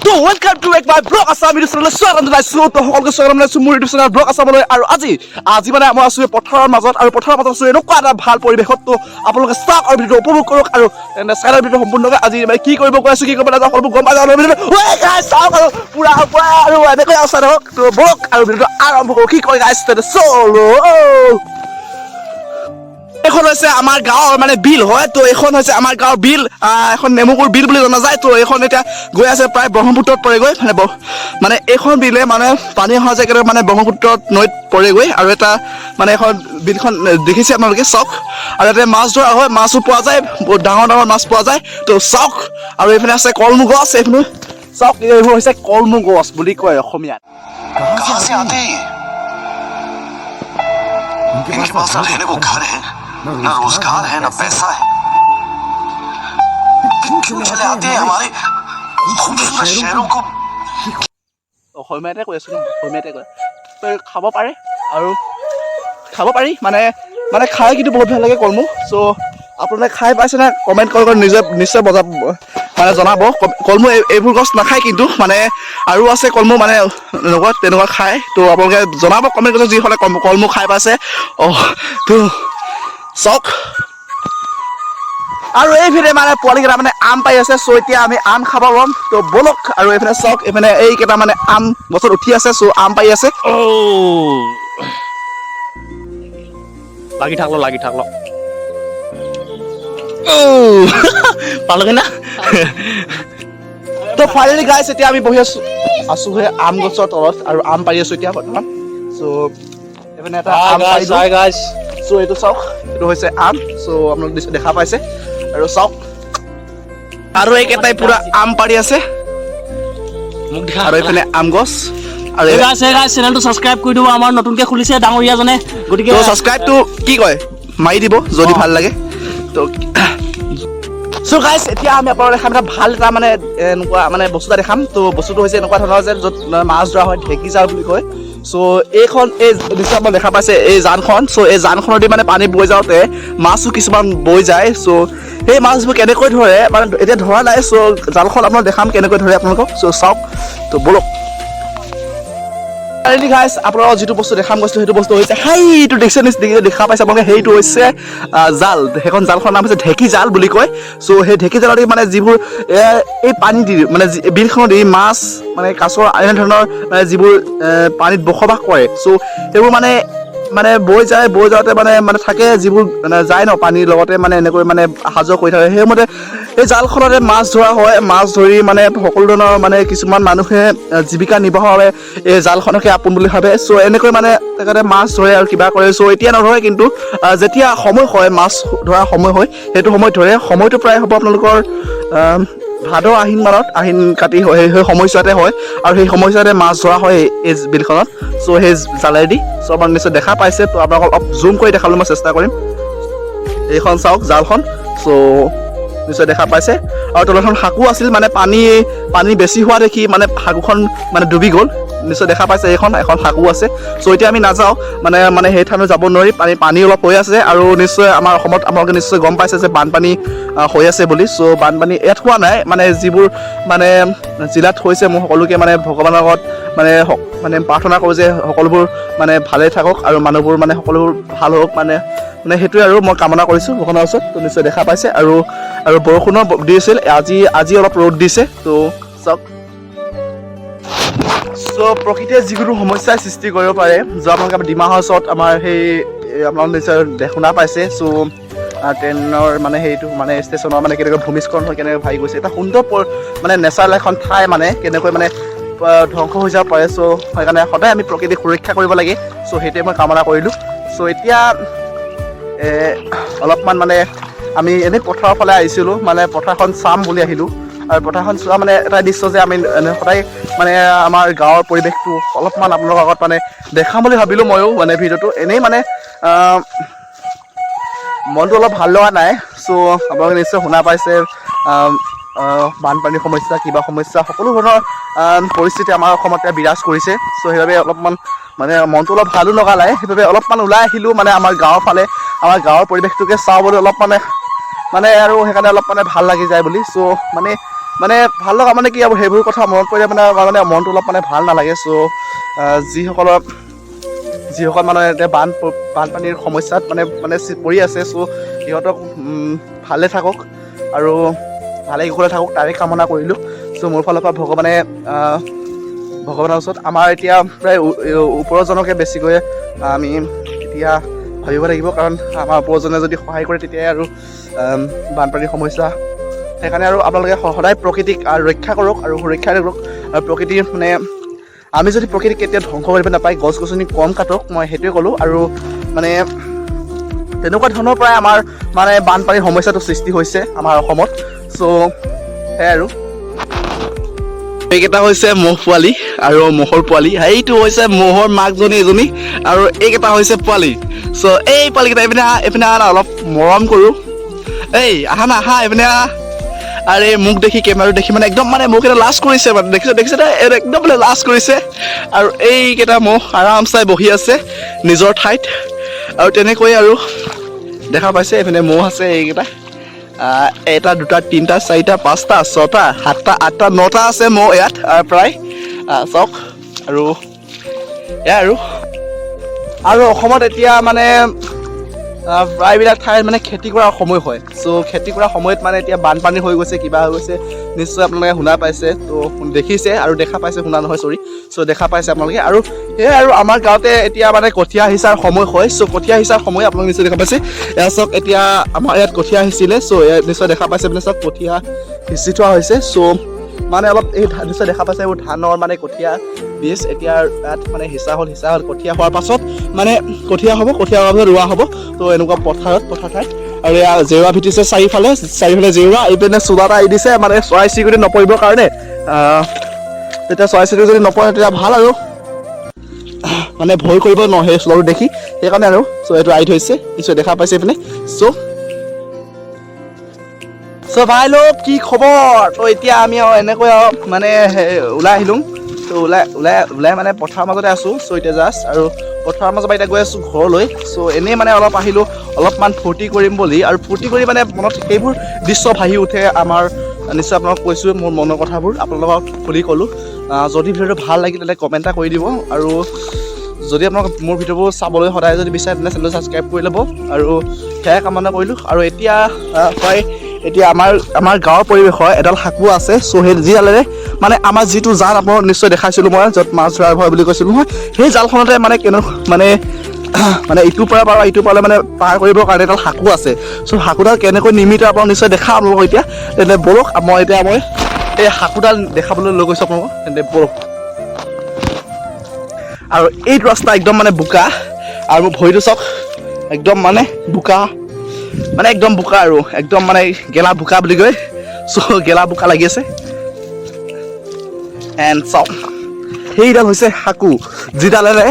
So welcome to my vlog Assam YouTube চেনেললৈ স্বাগতম জনাইছোঁ। তো সকলোকে স্বাগতম জনাইছোঁ মোৰ ইউটিউব চেনেল ব্লগ আছামলৈ। আৰু আজি মানে মই আছোঁ এই পথাৰৰ মাজত আৰু পথাৰৰ মাজত আছোঁ এনেকুৱা এটা ভাল পৰিৱেশত। তো আপোনালোকে চাওক আৰু ভিডিঅ'টো উপভোগ কৰক আৰু তেন্তে চাই লওক ভিডিঅ' সম্পূৰ্ণকৈ। আজি মানে কি কৰিব গৈ আছোঁ, কি কৰিব নাযাওঁ, সকলোবোৰ গম পাই যাব। গাইছ, চাওক আৰু পুৰা পুৰা আৰু এনেকৈ আৰু চাই থাকক। তো ব'লক আৰু ভিডিঅ'টো আৰম্ভ কৰোঁ। কি কয় গাইছ? তেন্তে চলো। এইখন হৈছে আমাৰ গাঁৱৰ মানে বিল হয়। তো এইখন হৈছে আমাৰ গাঁৱৰ বিল, এখন নেমুগুৰ বিল বুলি জনা যায়। তো এইখন এতিয়া গৈ আছে প্ৰায় ব্ৰহ্মপুত্ৰত পৰেগৈ। মানে এইখন বিলে মানে পানী অহা যায় একেবাৰে মানে ব্ৰহ্মপুত্ৰত নৈত পৰেগৈ। আৰু এটা মানে এখন বিলখন দেখিছে আপোনালোকে, চাওক। আৰু ইয়াতে মাছ ধৰা হয়, মাছো পোৱা যায়, বহুত ডাঙৰ ডাঙৰ মাছ পোৱা যায়। তো চাওক, আৰু এইফালে আছে কলমৌ গছ। এইফালে চাওক, এইবোৰ হৈছে কলমৌ গছ বুলি কয় অসমীয়াত। कहाँ से आते हैं ये? इनके पास ना रहने को घर है, ना रोजगार है, ना पैसा है। फिर क्यों चले आते हैं हमारे खूबसूरत शहरों को? অসমীয়াতে কৈ আছোঁ ন, অসমীয়াতে কয়। তো খাব পাৰে আৰু খাব পাৰি, মানে খাই কিন্তু বহুত ভাল লাগে কলমৌ। চ' আপোনালোকে খাই পাইছেনে? কমেণ্ট কৰি কৰি নিজে নিশ্চয় বজাব, মানে জনাব। কলমৌ এইবোৰ গছ নাখায় কিন্তু, মানে আৰু আছে কলমৌ মানে এনেকুৱা তেনেকুৱা খায়। তো আপোনালোকে জনাব কমেণ্ট কৰি যিসকলে কলমৌ খাই পাইছে। অঁ, তো চাওক, আৰু এইফালে মানে পোৱালিকেইটা মানে আম পাই আছে। চ' এতিয়া আমি আম খাব ল'ম। তো ব'লক। আৰু এইফালে চাওক, এইফালে এইকেইটা মানে আম গছত উঠি আছে। চ' আম পাই আছে। Oh. লাগি থাকলো, লাগি থাকলো। Oh. পালোগে না? তো ফাইনেলি গাইছ, এতিয়া আমি বহি আছো সেই আম গছৰ তলত আৰু আম পাৰি আছো এতিয়া বৰ্তমান। চ' এইপিনে এটা আম পাৰিলো। Hi guys. চ' এইটো চাওক, এইটো হৈছে আম। চ' আপোনালোক নিশ্চয় দেখা পাইছে। আৰু চাওক, আৰু এইকেইটাই পুৰা আম পাৰি আছে। মোক দেখা। আৰু এইপিনে আম গছ আৰু এই গাইছ, এই গাইছ, চেনেলটো ছাবস্ক্ৰাইব কৰি দিব। আমাৰ নতুনকে খুলিছে ডাঙৰীয়াজনে, গতিকে তো ছাবস্ক্ৰাইবটো কি কয় মাৰি দিব যদি ভাল লাগে। তো চ' গাইছ, এতিয়া আমি আপোনালোক দেখাম এটা ভাল এটা মানে এনেকুৱা মানে বস্তু এটা দেখাম। তো বস্তুটো হৈছে এনেকুৱা ধৰণৰ যে য'ত মানে মাছ ধৰা হয়, ঢেঁকী জাল বুলি কয়। চ' এইখন এই নিশ্চয় আপোনালোকে দেখা পাইছে এই জানখন। চ' এই জানখনেদি মানে পানী বৈ যাওঁতে মাছো কিছুমান বৈ যায়। চ' সেই মাছবোৰ কেনেকৈ ধৰে, মানে এতিয়া ধৰা নাই। চ' জালখন আপোনাক দেখাম কেনেকৈ ধৰে আপোনালোকক। চ' চাওক, তো ব'লক। ফাইনেলি গাইছ, আপোনালোকক যিটো বস্তু দেখাম কৈছিলো, সেইটো বস্তু হৈছে সেইটো দেখিছে নিশ্চয়, দেখা পাইছে আপোনালোকে। সেইটো হৈছে জাল। সেইখন জালখনৰ নাম হৈছে ঢেঁকী জাল বুলি কয়। চ' সেই ঢেঁকী জালেদি মানে যিবোৰ এই পানী দি মানে বিলখনত দি মাছ মানে কাছৰ এনেধৰণৰ মানে যিবোৰ পানীত বসবাস কৰে, চ' সেইবোৰ মানে মানে বৈ যায়। বৈ যাওঁতে মানে মানে থাকে যিবোৰ মানে যায় ন পানীৰ লগতে, মানে এনেকৈ মানে অহা যোৱা কৰি থাকে। সেইমতে এই জালখনতে মাছ ধৰা হয়। মাছ ধৰি মানে সকলো ধৰণৰ মানে কিছুমান মানুহে জীৱিকা নিৰ্বাহৰ বাবে এই জালখনকে আপোন বুলি ভাবে। চ' এনেকৈ মানে তেখেতে মাছ ধৰে আৰু কিবা কৰে। চ' এতিয়া নধৰে কিন্তু, যেতিয়া সময় হয়, মাছ ধৰা সময় হয়, সেইটো সময়ত ধৰে। সময়টো প্ৰায় হ'ব আপোনালোকৰ ভাদ আহিন মানত, আহিন কাতি হয়, সেই সময়ছোৱাতে হয়। আৰু সেই সময়ছোৱাতে মাছ ধৰা হয় এই বিলখনত। চ' সেই জালেদি। চ' আপোনালোকে নিশ্চয় দেখা পাইছে। তো আপোনালোকক অলপ জুম কৰি দেখাবলৈ মই চেষ্টা কৰিম। এইখন চাওক জালখন। চ' নিশ্চয় দেখা পাইছে। আৰু তলত এখন সাঁকো আছিল, মানে পানী পানী বেছি হোৱা দেখি মানে সাঁকোখন মানে ডুবি গ'ল। নিশ্চয় দেখা পাইছে, এইখন এখন সাঁকো আছে। চ' এতিয়া আমি নাযাওঁ, মানে মানে সেই ঠাইলৈ যাব নোৱাৰি, পানী পানী অলপ হৈ আছে। আৰু নিশ্চয় আমাৰ অসমত আপোনালোকে নিশ্চয় গম পাইছে যে বানপানী হৈ আছে বুলি। চ' বানপানী ইয়াত হোৱা নাই, মানে যিবোৰ মানে জিলাত হৈছে, মই সকলোকে মানে ভগৱানৰ আগত মানে মানে প্ৰাৰ্থনা কৰোঁ যে সকলোবোৰ মানে ভালে থাকক আৰু মানুহবোৰ মানে সকলোবোৰ ভাল হওক। মানে মানে সেইটোৱে আৰু মই কামনা কৰিছোঁ ভগৱানৰ ওচৰত। তো নিশ্চয় দেখা পাইছে। আৰু আৰু বৰষুণো দিছিল আজি, আজি অলপ ৰ'দ দিছে। তো চাওক। চ' প্ৰকৃতিয়ে যিকোনো সমস্যাৰ সৃষ্টি কৰিব পাৰে। যোৱা আপোনালোকে আমাৰ ডিমা হাউচত আমাৰ সেই এই আপোনালোকে নিশ্চয় শুনা পাইছে। চ' ট্ৰেইনৰ মানে সেইটো মানে ষ্টেচনৰ মানে কেনেকৈ ভূমিস্খলন হৈ কেনেকৈ ভাগি গৈছে, এটা সুন্দৰ মানে নেচাৰেল এখন ঠাই মানে কেনেকৈ মানে ধ্বংস হৈ যাব পাৰে। চ' সেইকাৰণে সদায় আমি প্ৰকৃতিক সুৰক্ষা কৰিব লাগে। চ' সেইটোৱে মই কামনা কৰিলোঁ। চ' এতিয়া অলপমান মানে আমি এনেই পথাৰৰ ফালে আহিছিলোঁ, মানে পথাৰখন চাম বুলি আহিলোঁ। আৰু পথাৰখন চোৱা মানে এটা দৃশ্য যে আমি এনে সদায় মানে আমাৰ গাঁৱৰ পৰিৱেশটো অলপমান আপোনালোকৰ আগত মানে দেখাম বুলি ভাবিলোঁ ময়ো। মানে ভিডিঅ'টো এনেই মানে মনটো অলপ ভাল লগা নাই। চ' আপোনালোকে নিশ্চয় শুনা পাইছে, আহ, আহ, বানপানীৰ সমস্যা, কিবা সমস্যা, সকলো ধৰণৰ পৰিস্থিতি আমাৰ অসমতে বিৰাজ কৰিছে। চ' সেইবাবে অলপমান মানে মনটো অলপ ভালো লগা নাই। সেইবাবে অলপমান ওলাই আহিলোঁ মানে আমাৰ গাঁৱৰ ফালে, আমাৰ গাঁৱৰ পৰিৱেশটোকে চাওঁ বুলি অলপ মানে মানে আৰু সেইকাৰণে অলপ মানে ভাল লাগি যায় বুলি। চ' মানে মানে ভাল লগা মানে কি আৰু সেইবোৰ কথা মনত পৰিলে মানে মানে মনটো অলপ মানে ভাল নালাগে। চ' যিসকল মানুহে এতিয়া বানপানীৰ সমস্যাত মানে মানে পৰি আছে, চ' সিহঁতক ভালে থাকক আৰু ভালে কুশলে থাকক তাৰে কামনা কৰিলোঁ। চ' মোৰ ফালৰ পৰা ভগৱানৰ ওচৰত আমাৰ এতিয়া প্ৰায় ওপৰজনকে বেছিকৈ আমি এতিয়া ভাবিব লাগিব, কাৰণ আমাৰ ওপৰজনে যদি সহায় কৰে তেতিয়াই আৰু বানপানীৰ সমস্যা। সেইকাৰণে আৰু আপোনালোকে সদায় প্ৰকৃতিক ৰক্ষা কৰক আৰু সুৰক্ষা কৰক। আৰু প্ৰকৃতিৰ মানে আমি যদি প্ৰকৃতিক কেতিয়াও ধ্বংস কৰিব নাপায়, গছ গছনি কম কাটক, মই সেইটোৱে ক'লোঁ। আৰু মানে তেনেকুৱা ধৰণৰ পৰাই আমাৰ মানে বানপানীৰ সমস্যাটো সৃষ্টি হৈছে আমাৰ অসমত। চ' সেয়াই আৰু এইকেইটা হৈছে ম'হ পোৱালি আৰু ম'হৰ পোৱালি, সেইটো হৈছে ম'হৰ মাকজনী এজনী, আৰু এইকেইটা হৈছে পোৱালি। চ' এই পোৱালিকেইটা এইপিনে আহা, এইপিনে আহা না, অলপ মৰম কৰোঁ। এই আহা না, আহা এইপিনে আহা। আৰে মোক দেখি, কেমেৰাটো দেখি মানে একদম মানে মোক এটা লাজ কৰিছে, মানে দেখিছে, দেখিছে নে? এই একদম মানে লাজ কৰিছে। আৰু এইকেইটা ম'হ আৰাম চাই বহি আছে নিজৰ ঠাইত, আৰু তেনেকৈ আৰু দেখা পাইছে এইপিনে ম'হ আছে এইকেইটা। এটা দুটা তিনিটা চাৰিটা পাঁচটা ছটা সাতটা আঠটা নটা আছে ম'হ ইয়াত, প্ৰায়। চাওক আৰু এয়া আৰু আৰু অসমত এতিয়া মানে প্ৰায়বিলাক ঠাইত মানে খেতি কৰাৰ সময় হয়। চ' খেতি কৰাৰ সময়ত মানে এতিয়া বানপানী হৈ গৈছে, কিবা হৈ গৈছে, নিশ্চয় আপোনালোকে শুনা পাইছে, ত' দেখিছে আৰু দেখা পাইছে, শুনা নহয় চৰি, চ' দেখা পাইছে আপোনালোকে। আৰু সেয়াই আৰু আমাৰ গাঁৱতে এতিয়া মানে কঠীয়া সিঁচাৰ সময় হয়। চ' কঠীয়া সিঁচাৰ সময় আপোনালোকে নিশ্চয় দেখা পাইছে। এয়া চাওক, এতিয়া আমাৰ ইয়াত কঠীয়া সিঁচিলে। চ' ইয়াত নিশ্চয় দেখা পাইছে, মানে চাওক কঠীয়া সিঁচি থোৱা হৈছে। চ' মানে অলপ এই নিশ্চয় দেখা পাইছে এইবোৰ ধানৰ মানে কঠীয়া বীজ এতিয়া ইয়াত মানে সিঁচা হ'ল, সিঁচা হ'ল। কঠীয়া হোৱাৰ পাছত মানে কঠীয়া হ'ব, কঠীয়া হোৱাৰ পাছত ৰোৱা হ'ব। তো এনেকুৱা পথাৰ ঠাইত আৰু এয়া জেওৰা ভেটিছে চাৰিওফালে, চাৰিওফালে জেওৰা। এইপিনে চোলা এটা এৰি দিছে মানে চৰাই চিৰিকটি নপৰিবৰ কাৰণে। তেতিয়া চৰাই চিৰিকটি যদি নপৰে তেতিয়া ভাল আৰু, মানে ভয় কৰিব ন সেই চোলাটো দেখি, সেইকাৰণে আৰু। চ' এইটো আৰি থৈছে, নিশ্চয় দেখা পাইছে এইপিনে। চ' চ' ভাই লোক, কি খবৰ? তো এতিয়া আমি আৰু এনেকৈ আৰু মানে ওলাই আহিলোঁ। তো ওলাই ওলাই ওলাই মানে পথাৰৰ মাজতে আছোঁ। চ' এতিয়া জাষ্ট আৰু পথাৰৰ মাজৰ পৰা এতিয়া গৈ আছোঁ ঘৰলৈ। চ' এনেই মানে অলপ আহিলোঁ, অলপমান ফূৰ্তি কৰিম বুলি। আৰু ফূৰ্তি কৰি মানে মনত সেইবোৰ দৃশ্য ভাহি উঠে আমাৰ। নিশ্চয় আপোনালোকক কৈছোঁ মোৰ মনৰ কথাবোৰ, আপোনালোকক খুলি ক'লোঁ। যদি ভিডিঅ'টো ভাল লাগিল তেন্তে কমেণ্ট এটা কৰি দিব, আৰু যদি আপোনালোক মোৰ ভিডিঅ'বোৰ চাবলৈ সদায় যদি বিচাৰে তেন্তে চেনেলটো ছাবস্ক্ৰাইব কৰি ল'ব, আৰু সেয়াই কামনা কৰিলোঁ। আৰু এতিয়া প্ৰায় এতিয়া আমাৰ গাঁৱৰ পৰিৱেশৰ এডাল সাঁকো আছে। চ' সেই যিডালেৰে মানে আমাৰ যিটো জাল আপোনালোক নিশ্চয় দেখাইছিলোঁ মই, য'ত মাছ ধৰাৰ ভয় বুলি কৈছিলোঁ নহয়, সেই জালখনতে মানে কেনে মানে মানে ইটোৰ পৰা পাৰ ইটোৰ পাৰলৈ মানে পাৰ কৰিবৰ কাৰণে এডাল সাঁকো আছে। চ' সাঁকোডাল কেনেকৈ নিৰ্মিত আপোনালোক নিশ্চয় দেখা আপোনালোকক এতিয়া। তেন্তে ব'লক, মই এতিয়া এই সাঁকোডাল দেখাবলৈ লৈ গৈছোঁ আপোনালোকক, তেন্তে ব'লক। আৰু এইটো ৰাস্তা একদম মানে বোকা, আৰু মোৰ ভৰিটো চাওক একদম মানে বোকা, মানে একদম বোকা আৰু একদম মানে গেলা বোকা বুলি কয়। চ' গেলা বোকা লাগি আছে। এণ্ড চাওক সেইডাল হৈছে সাঁকো, যিডালেৰে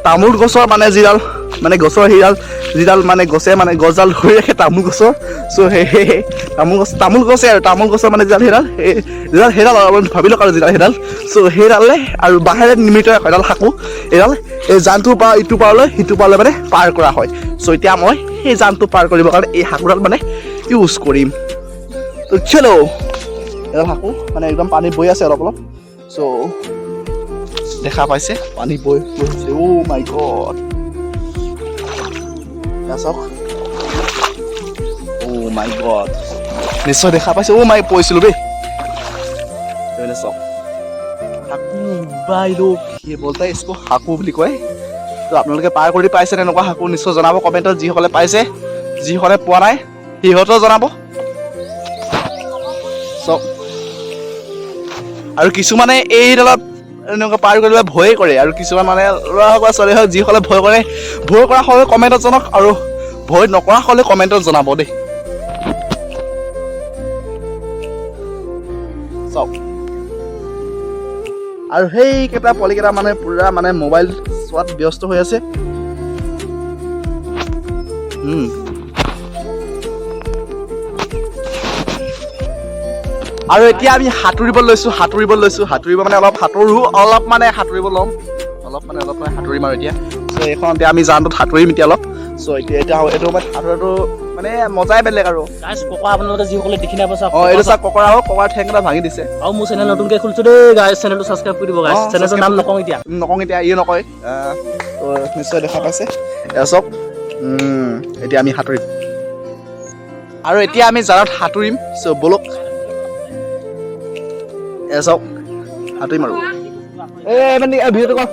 তামোল গছৰ মানে যিডাল মানে গছৰ সেইডাল যিডাল মানে গছে মানে গছডাল ধৰি ৰাখে তামোল গছৰ। চ' সেই তামোল গছ, তামোল গছে আৰু তামোল গছৰ মানে যিডাল সেইডাল, সেই যিডাল সেইডাল আৰু ভাবি লওক আৰু যিডাল সেইডাল। চ' সেইডালে আৰু বাঁহেৰে নিৰ্মিত এডাল সাঁকো, এইডাল এই জানটোৰ পৰা ইটো পাৰলৈ সিটো পাৰলৈ মানে পাৰ কৰা হয়। চ' এতিয়া মই সেই জানটো পাৰ কৰিবৰ কাৰণে এই সাঁকোডাল মানে ইউজ কৰিম। তো চলো, এডাল সাঁকো মানে একদম পানী বৈ আছে অলপ অলপ। চ' দেখা পাইছে পানী বৈ গৈছে। অ' মাই গড, চাওক, অ' মাই গড, নিশ্চয় দেখা পাইছে। অ' মাই, পৰিছিলোঁ দেই। এইপিনে চাওক সাঁকো, भाई लोग ये बोलता है इसको সাঁকো বুলি কয়। তো আপোনালোকে পাৰ কৰি পাইছে তেনেকুৱা সাঁকো নিশ্চয় জনাব কমেণ্টত, যিসকলে পাইছে, যিসকলে পোৱা নাই সিহঁতেও জনাব। চাওক, আৰু কিছুমানে এইডালত এনেকুৱা পাৰ কৰিবলৈ ভয়ে কৰে, আৰু কিছুমান মানে ল'ৰা হওক বা ছোৱালী হওক, যিসকলে ভয় কৰে, ভয় কৰা সকলে কমেণ্টত জনাওক, আৰু ভয় নকৰা সকলে কমেণ্টত জনাব দেই। চাওক, আৰু সেইকেইটা পোৱালিকেইটা মানে পুৰা মানে মোবাইল চোৱাত ব্যস্ত হৈ আছে। আৰু এতিয়া আমি সাঁতুৰিব লৈছোঁ, সাঁতুৰিব লৈছোঁ, সাঁতুৰিব মানে অলপ সাঁতোৰো, অলপ মানে সাঁতুৰিব ল'ম, অলপ মানে সাঁতুৰিম আৰু এতিয়া। চ' এইখন এতিয়া আমি জানটোত সাঁতুৰিম এতিয়া অলপ। চ' এতিয়া এতিয়া এইটো সময়ত সাঁতোৰাটো মানে মজাই বেলেগ আৰু। গাইছ, ককৰা আপোনালোকে যিসকলে দেখি নাই পাইছে। অঁ, এইটো চাওক, ককৰা হওক, ককৰা ঠেং এটা ভাঙি দিছে। আৰু মোৰ চেনেল নতুনকৈ খুলিছো দেই গাইছ, চেনেলটো ছাবস্ক্ৰাইব কৰি দিব গাইছ। চেনেলটোৰ নাম নকওঁ এতিয়া। নকওঁ এতিয়া, ইও নকয়। তো নিশ্চয় দেখা পাইছে, এয়া চাওক। এতিয়া আমি সাঁতুৰিম আৰু এতিয়া আমি জালত সাঁতুৰিম। চ' ব'লক, এয়া চাওক, সাঁতুৰিম আৰু এই মানে ভিডিঅ'টো কৰ।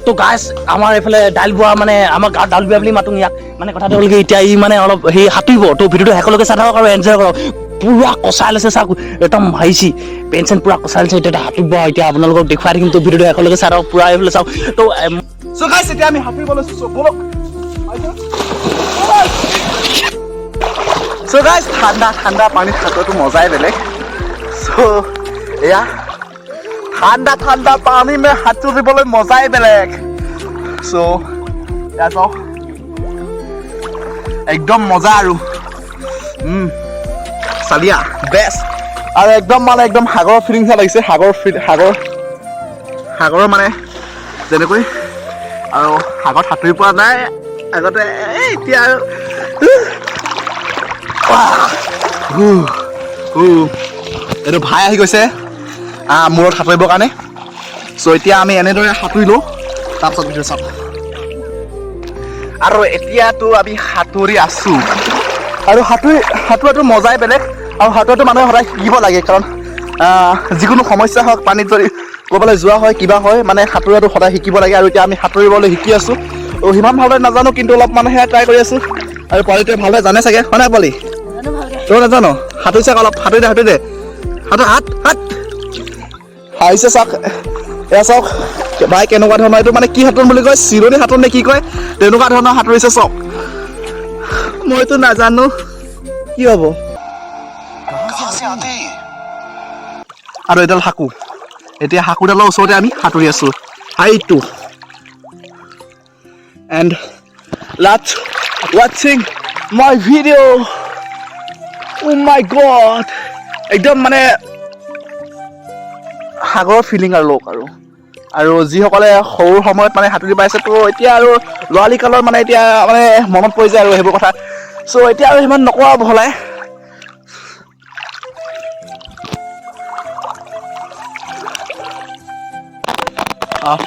তো গাইছ, আমাৰ এইফালে দাইল বোৱা, মানে আমাৰ গাঁৱত দাইল বোৱা বুলি মাতো ইয়াক। মানে কথাটো হ'ল কি, এতিয়া ই মানে অলপ সেই সাঁতুৰিব। তো ভিডিঅ'টো শেষলৈকে চাই থাকক আৰু এনজয় কৰক। পুৰা কচাই লৈছে চাওক, একদম মাৰিছি পেণ্ট চেণ্ট পুৰা কচাই লৈছে। এতিয়া সাঁতুৰিব, এতিয়া আপোনালোকক দেখুৱাই থাকিম। তো ভিডিঅ'টো শেষলৈকে চাই থাকক পুৰা, এইফালে চাওক তো। চ' গাইছ, এতিয়া আমি সাঁতুৰিব লৈছোঁ। চ' ব'লক। চ' গাইছ, ঠাণ্ডা ঠাণ্ডা পানীত সাঁতোৰাটো মজাই বেলেগ। চ' এয়া ঠাণ্ডা ঠাণ্ডা পানী মে সাঁতুৰিবলৈ মজাই বেলেগ। চ' এয়া চাওক, একদম মজা আৰু চালিয়া বেষ্ট আৰু একদম মানে একদম সাগৰৰ ফিলিংছ লাগিছে, সাগৰ ফিল, সাগৰ সাগৰৰ মানে যেনেকৈ আৰু সাগৰত সাঁতুৰি পোৱা নাই আগতে, এই এতিয়া আৰু এইটো ভাই আহি গৈছে মূৰত সাঁতুৰিবৰ কাৰণে। চ' এতিয়া আমি এনেদৰে সাঁতুৰি লওঁ, তাৰপিছত ভিডিঅ' চাম। আৰু এতিয়াতো আমি সাঁতুৰি আছোঁ আৰু সাঁতোৰাটো মজাই বেলেগ আৰু সাঁতোৰাটো মানুহে সদায় শিকিব লাগে, কাৰণ যিকোনো সমস্যা হওক, পানীত যদি ক'ৰবালৈ যোৱা হয়, কিবা হয়, মানে সাঁতোৰাটো সদায় শিকিব লাগে। আৰু এতিয়া আমি সাঁতুৰিবলৈ শিকি আছোঁ। সিমান ভালদৰে নাজানো, কিন্তু অলপ মানে সেয়া ট্ৰাই কৰি আছোঁ। আৰু পোৱালিটোৱে ভালদৰে জানে চাগে, হয় নাই পোৱালি? তই নাজান? সাঁতুৰি চাওক অলপ, সাঁতুৰি দে, সাঁতুৰি দে, সাঁতোৰ, হাত হাত আহিছে চাওক। এয়া চাওক ভাই, কেনেকুৱা ধৰণৰ এইটো, মানে কি সাঁতোৰ বুলি কয়, চিলনী সাঁতোৰ নে কি কয়, তেনেকুৱা ধৰণৰ সাঁতুৰিছে চাওক। মইতো নাজানো কি হ'ব। कहाँ से आते हैं ये? আৰু এডাল সাঁকো, এতিয়া সাঁকোডালৰ ওচৰতে আমি সাঁতুৰি আছোঁ। হাইটো and last watching my video. Oh my God, একদম মানে সাগৰৰ ফিলিং আৰু লওক। আৰু আৰু যিসকলে সৰু সময়ত মানে সাঁতুৰি পাইছে, তো এতিয়া আৰু ল'ৰালি কালৰ মানে এতিয়া মানে মনত পৰি যায় আৰু সেইবোৰ কথা। চ' এতিয়া আৰু সিমান নকওঁ আৰু বহলাই।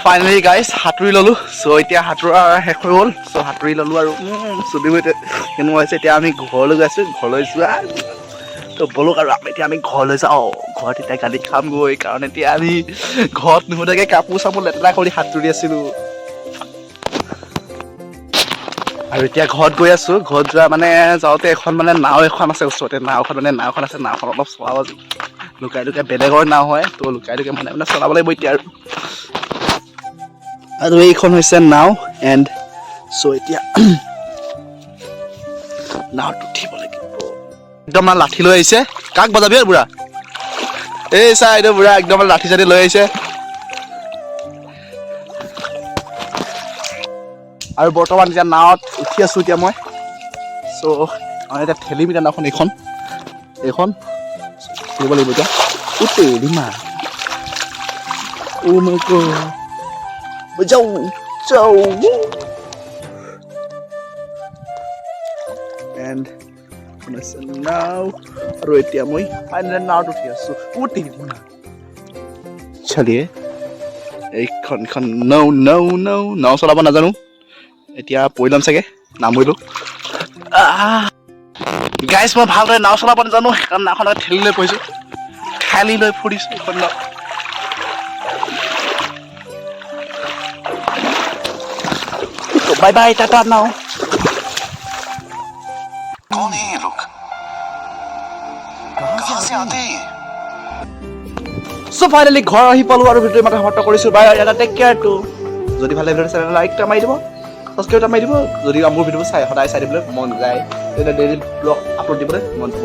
ফাইনেলি গাইজ, সাঁতুৰি ল'লোঁ। চ' এতিয়া সাঁতোৰা শেষ হৈ গ'ল। চ' সাঁতুৰি ল'লোঁ আৰু চুলিবোৰ এতিয়া কেনেকুৱা হৈছে। এতিয়া আমি ঘৰলৈ গৈ আছোঁ, ঘৰলৈ যোৱা। তো ব'লক আৰু আমি এতিয়া আমি ঘৰলৈ যাওঁ। ঘৰত এতিয়া গালি খামগৈ, কাৰণ এতিয়া আমি ঘৰত নুসুধাকৈ কাপোৰ চাপোৰ লেতেৰা কৰি সাঁতুৰি আছিলোঁ। আৰু এতিয়া ঘৰত গৈ আছোঁ। ঘৰত যোৱা মানে যাওঁতে এখন মানে নাও এখন আছে ওচৰতে, নাওখন মানে নাওখন আছে, নাওখন অলপ চলাব লুকাই লুকাই, বেলেগৰ নাও হয়, তো লুকাই লুকাই মানে মানে চলাব লাগিব এতিয়া। আৰু আৰু এইখন হৈছে নাও এণ্ড চ' এতিয়া নাৱত উঠিব লাগিব। একদম মানে লাঠি লৈ আহিছে, কাক বজাবি আৰু বুঢ়া? এই চা, এইটো বুঢ়া একদম মানে লাঠি চাঠি লৈ আহিছে। আৰু বৰ্তমান এতিয়া নাৱত উঠি আছোঁ এতিয়া মই। চ' মানে এতিয়া ঠেলিম এতিয়া নাওখন, এইখন এইখন ঠেলিব লাগিব এতিয়া। উঠে মা, অ' মাই গড, যাওঁ যাওঁ। এণ্ড নাও, আৰু এতিয়া মই ফাইনেলি নাৱত উঠি আছোঁ। উঠি চলিয়ে এইখন এইখন নৌ নৌ নৌ, নাও চলাব নাজানো, এতিয়া পৰি ল'ম চাগে, নামৰিলোঁ। গাইজ, মই ভালদৰে নাও চলাব নাজানো, সেইকাৰণে নাওখন ঠেলি লৈ পৰিছোঁ, ঠেলি লৈ ফুৰিছোঁ এইখন নাও। বাই বাই, টাটা নাও। कौन है ये लोग? कहाँ से आते हैं ये? চ' ফাইনেলি ঘৰ আহি পালোঁ আৰু ভিডিঅ' ইমানতে সমাপ্ত কৰিছোঁ। Bye bye, take care. টু যদি ভাল লাগে চেনেল লাইক এটা মাৰি দিব, ছাবস্ক্ৰাইব এটা মাৰি দিব। যদি মোৰ ভিডিঅ'বোৰ চাই সদায় চাই দিবলৈ মন যায়, তেতিয়া ডেইলি ব্লগ আপলোড দিবলৈ মন যাব।